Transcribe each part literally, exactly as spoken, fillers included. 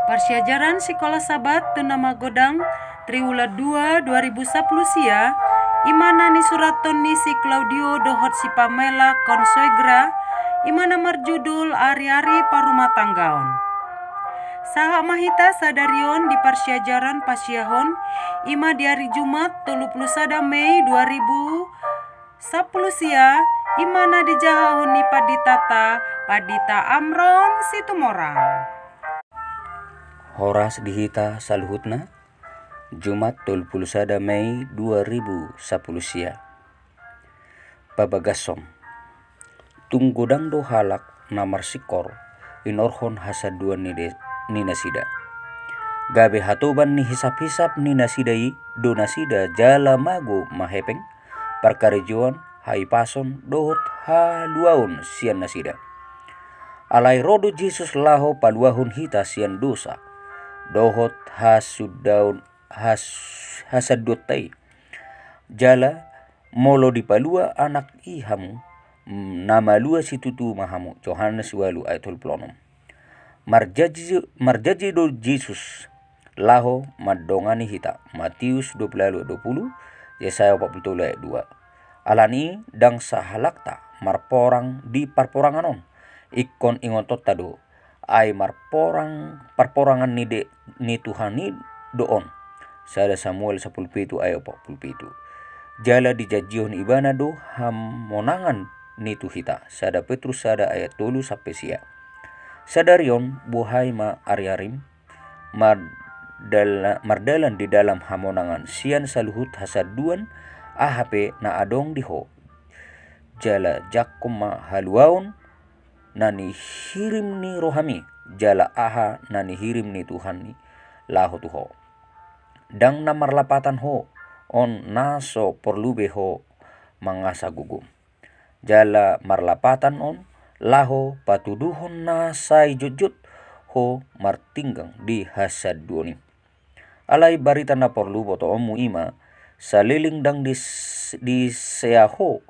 Parsiajaran Sikola Sabat tu na magodang, triwulan dua dua ribu sapuluh sia, i ma na nisurathon ni si Claudio dohot si Pamela Consuegra, i ma na marjudul Ari-ari Parumatanggaon. Sahat ma hita sadari on di parsiajaran pasiahon, i ma di ari Jumat tolu pulu sada Mei dua ribu sapuluh sia, i ma na dijahahon ni panditanta, Pandita Amron Situmorang. Horas di hita saluhutna. Jumat tolu pulu sada Mei dua ribu sapuluh sia. Pabagason. Tung godang do halak na marsingkor inorhon hasanduan ni de-, ni nasida. Gabe hatoban ni hisap-hisap ni nasida i do nasida jala mago ma hepeng, parkarejoan, hahipason, dohot haluaon sian nasida. Alai ro do Jesus laho paluahon hita sian dosa, dohot hasundaon has-, hasanduanta i. Jala molo dipalua Anak i hamu, mm, na malua situtu ma hamu. Johannes ualu ayat tolu pulu onom. Marjanji, marjanji do Jesus laho mandongani hita. Matius dua pulu ualu ayat dua pulu, Yesaya opat pulu tolu ayat dua. Alani i ndang sahalakta marporang di parporangan on. Ingkon ingotonta do, ai marporang, parporangan ni de-, ni Tuhan i do on. Sada Samuel sapulu pitu ayat opat pulu pitu. Jala dijanjihon Ibana do hamonangan ni tu hita. Sada Petrus sada ayat tolu sampe sia. Sadari on, bohai ma ari-arim, mardala-, mardalan di dalam hamonangan sian saluhut hasanduan aha pe na adong di ho. Jala jangkon ma haluaon na nihirim ni rohami, jala aha na nihirim ni Tuhan i laho tu ho. Ndang na marlapatan ho on na so porlu be ho mangasa gogom. Jala marlapatan on laho patuduhon na sai jotjot ho martinggang di hasanduan i. Alai barita na porlu botoonmu i ma, saleleng ndang dis-, disea ho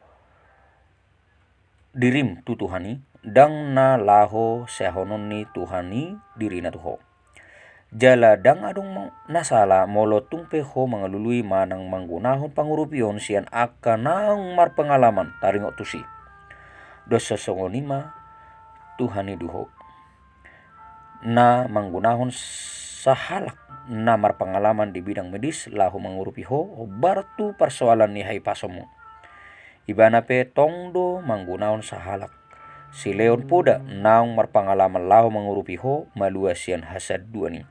dirim tu Tuhan i, ndang na laho seahonon ni Tuhan i dirina tu ho. Jala ndang adong ma-, na sala molo tung pe ho mangalului manang manggunahon pangurupion sian angka naung marpengalaman taringot tusi. Dos songon i ma Tuhan i do ho. Na manggunahon sahalak na marpengalaman di bidang medis laho mangurupi ho hombar tu parsoalan ni hahipasonmu. Ibana pe tong do manggunahon sahalak sileon poda naung marpengalaman laho mangurupi ho malua sian hasanduan i.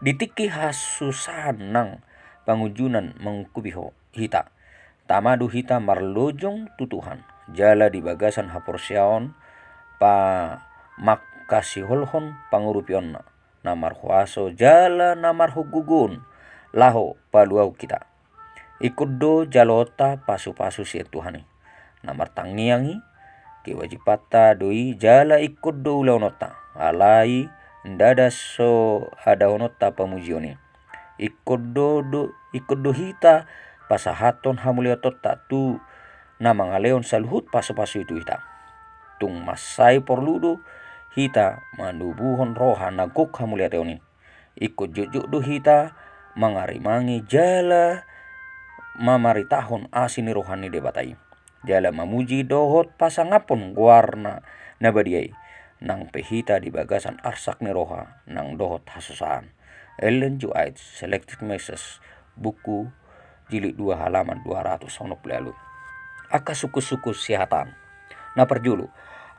Di tingki hasusahan nang pangunjunan mangungkupi ho, hita, tama do hita marlojong tu Tuhan, jala di bagasan haporseaon pamangkasiholhon pangurupionna, na marhuaso jala na marhagogoon laho paluahon hita. Ingkon do jaloonta pasupasu sian Tuhan i. Na martangiang i, kewajibanta do i jala ingkon do ulaononta. Alai ndada so adahononta pamujion i. Ingkon do, do, ingkon do hita pasahathon hamuliateonta tu na mangalehon saluhut pasupasu i tu hita. Tung mansai porlu do hita manubuhon roha na gok hamuliateon i. Ingkon jotjot do hita mangarimangi jala mamaritahon asi ni roha ni Debata i, jala mamuji dohot pasangaphon goarna na badia i, nang pe hita di bagasan arsak ni roha nang dohot hasusahan. Ellen G. White, Selected Messages, buku jilid dua, halaman dua ratus onom pulu ualu. Angka sungkunsungkun sihataon. Na parjolo,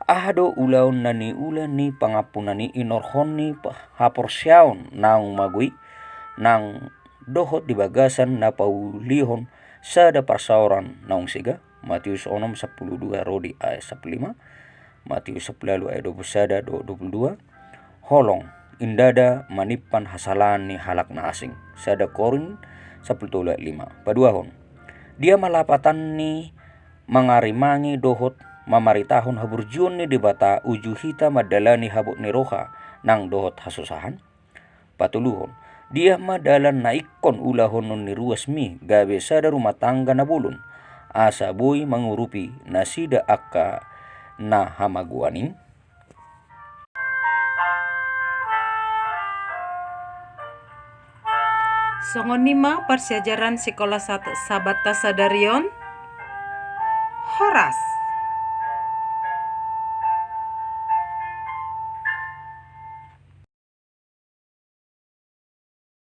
aha do ulaon na niula ni pangampunan i inorhon ni pa-, haporseaon naung mago i, nang dohot di bagasan na paulihon sada parsaoran naung sega? Matius onom sampulu dua ro di ayat sampulu lima, Matius sampulu ualu ayat dua pulu sada dohot dua pulu dua, holong, ndada manimpan hasalahan ni halak na asing. Sada Korint sampulu tolu ayat lima. Paduahon, dia ma lapatan ni mangarimangi dohot mamaritahon haburjuon ni Debata uju hita mandalani habot ni roha nang dohot hasusahan? Patoluhon, dia ma dalan na ingkon ulahonon ni ruasmi gabe sada rumah tangga na bolon, asa boi mangurupi nasida angka na hamagoan i? Songon i ma parsiajaran sikola sat-, Sabata sadari on. Horas.